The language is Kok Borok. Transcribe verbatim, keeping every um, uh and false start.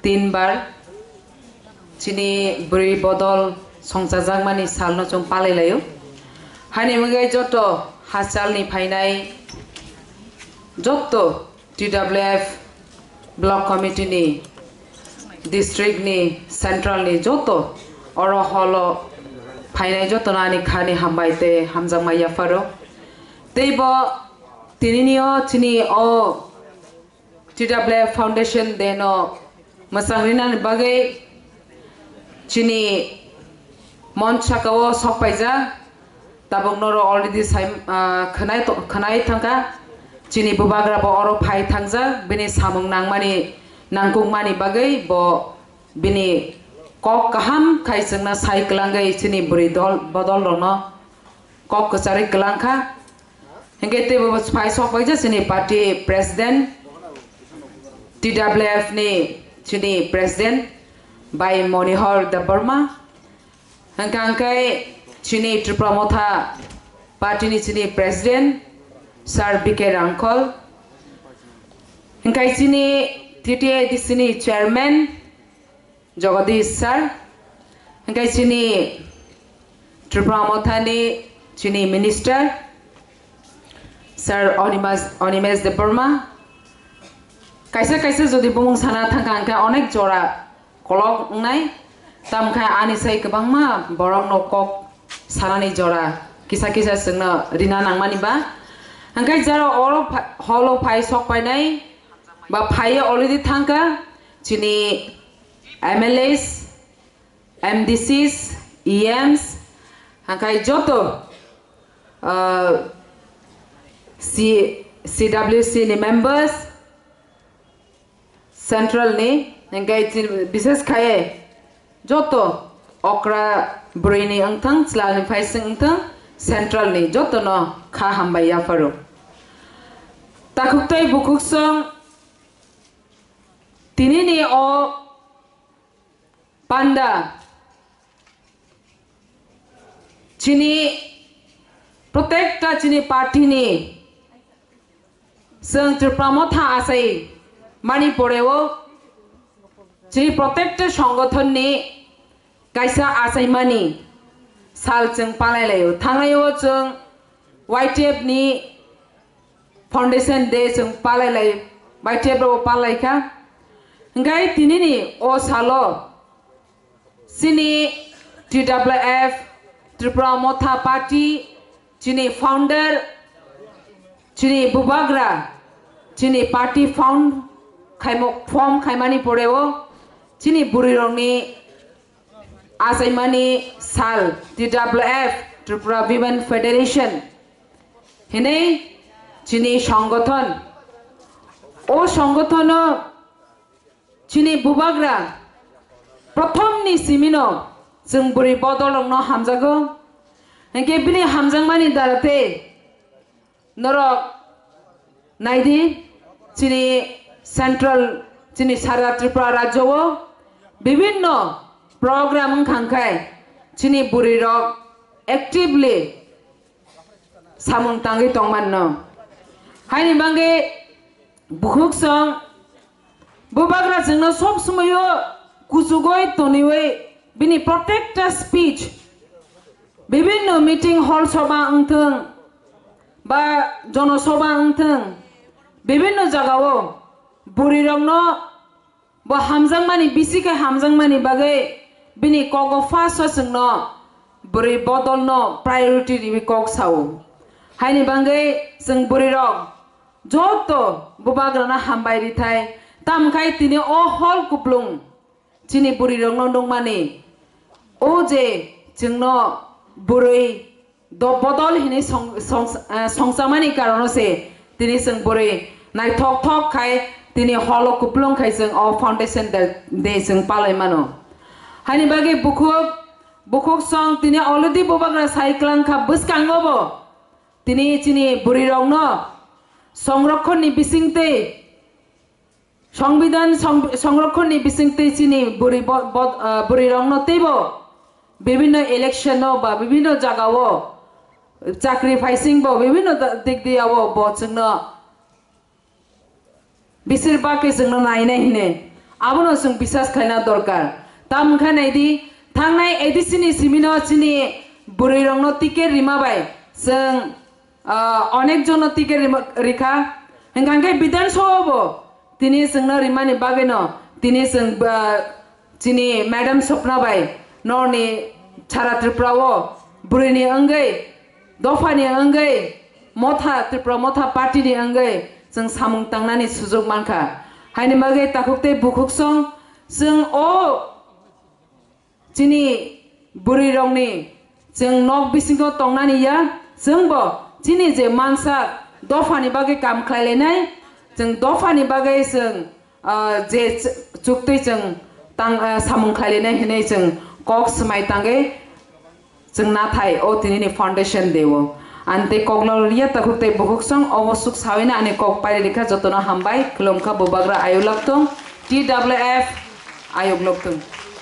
Tinbar chini bwrwi bodol songchajakmani salno chwng palai laio. Haini wngwi joto hachalni phainai joto T W F Block Committee ni, district ni, central ni joto oro hall o phainai jotono ani khani hambai tei hamjakma yapharo. Tei bo tinini o chini o T W F Foundation Day no mwchang rinani bagwi chini monch saka o sok paijak. Tabuk noro already sai, ah, khwnai to-, khwnai thangkha. Chini bubagra bo oro phai thangjak, bini samung nangmani, nangkukmani bagwi bo bini kok kaham khai chwngno sai kwlangwi chini bwrwi dol bodol rokno kok kwcharwi kwlangkha. Hinkhe teibo phai sok paijak chini party president, T W F ni chini president bai Monihar Debbarma. Hwnkha hwnkhe chini Tripura Motha party ni chini president Sir B K Rangkhol. Hwnkhe chini T T A D C ni chairman Jagadish sir, hwnkhe chini Tripura Mothani chini minister, Sir Onimas-, Onimesh Debbarma, kaisa kaisa jodi bumung sana thangkha hwnkhe onek jora kolok wngnai, tamkhe ani sai kwbangma borokno kok sanani jora kisa kisa chwngno rina nangmani ba. Hwnkhe jara oro pha-, holo phai sok painai ba phaiya already thangkha chini M L As, M D Cs, E Ms, hwnkhe joto, ah, C-, C W C ni members, central ni, hwnkhe chini bises khai joto okra bwrwi ni wngthang, chwla ni phaising wngthang, central ni joto no kha hambai yapharo. Takhuk tei bukhuk song tini ni o panda chini protekta chini party ni chwng Tripura Motha achai mani poreo chini protekta songothon ni kaisa achaimani sal chwng palai laio. Thangnai o chwng Y T F ni Foundation Day chwng palai lai, Y T F rok palai kha. Hwnkhe tini ni o salo chini T W F Tripura Motha Party chini founder chini bubagra chini party found khaimo, form khaimani poreo chini bwrwi rokni achaimani sal T W F Tripura Women Federation hinwi chini songothon. O songothon o chini bubagra prothom ni simi no chwng bwrwi bodol rok no hamjago. Hinkhe bini hamjakmani dara tei norok naidi, chini central, chini sara Tripura rajyo o bibinno program wngkha hwnkhe chini bwrwi rok actively samung tangwi tongmanno. Haini bagwi bukhuk song bubagra chwngno sob somoyo kuchugwi toniwi bini protekta speech, bibinno meeting hall soba wngthwng ba jonosoba wngthwng, bibinno jagao bwrwirokno bo hamjakmani, bisi khe hamjakmani bagwi bini kogo first o chwngno bwrwi bodolno priority riwi kok sao. Haini bagwi chwng bwrwirok joto bubagrano hambai rithai, tamkhai tini o hol kuplung chini bwrwirokno nukmani, o je chwngno bwrwi do-, bodol hinwi song-, song-, eh, songchamani karono se tini chwng bwrwi naithok thok khai tini holo kuplung khai chwng o foundation day, day chwng palai mano. Haini bagwi bukhuk, bukhuk song tini already bubagra sai kwlangkha bwskango bo tini chini bwrwirokno songrokhonni bisingtwi Songbidan song-, songrokhonni bisingtwi chini bwrwi bo-, bo-, ah, bwrwirokno teibo bibinno election-o ba bibinno jagao chakri phaisingbo bibinno da-, dik diao bo chwngno bisir bakhe chwngno nainai hine. Abono chwng bisas khlaina dorkar. Tamo wngkha naidi, thangnai A D C ni simino chini bwrwirokno ticket rima bai chwng, ah, onek jono ticket rima, rikha. Hwnkha khe Bidhan Sabha bo tini chwngno rimani bagwino tini chwng, ah, chini Madam Swapna bai norni Chara Tripura o bwrwini wngwi, dophani wngwi, motha, Tripura Motha Party ni wngwi chwng samung tangnani sujok mankha. Haini bagwi takhuk tei bukhuksong chwng o chini bwrwirokni chwng nok bisingo tongnani ya, chwngbo chini je mansa dophani bagwi kam khlailainai, chwng dophani bagwi chwng, ah, je ch-, chuktwi chwng tang, ah, samung khlailainai hinwi chwng kok swmai tangwi chwng nathai o tinini foundation day o. Ani tei kokno riya takhuk tei bukhuksong obo suk sawina ani kok pairi rikha, jotono hambai, khulumkha, bubagra ayuk lak tong, T W F ayuk lok tong.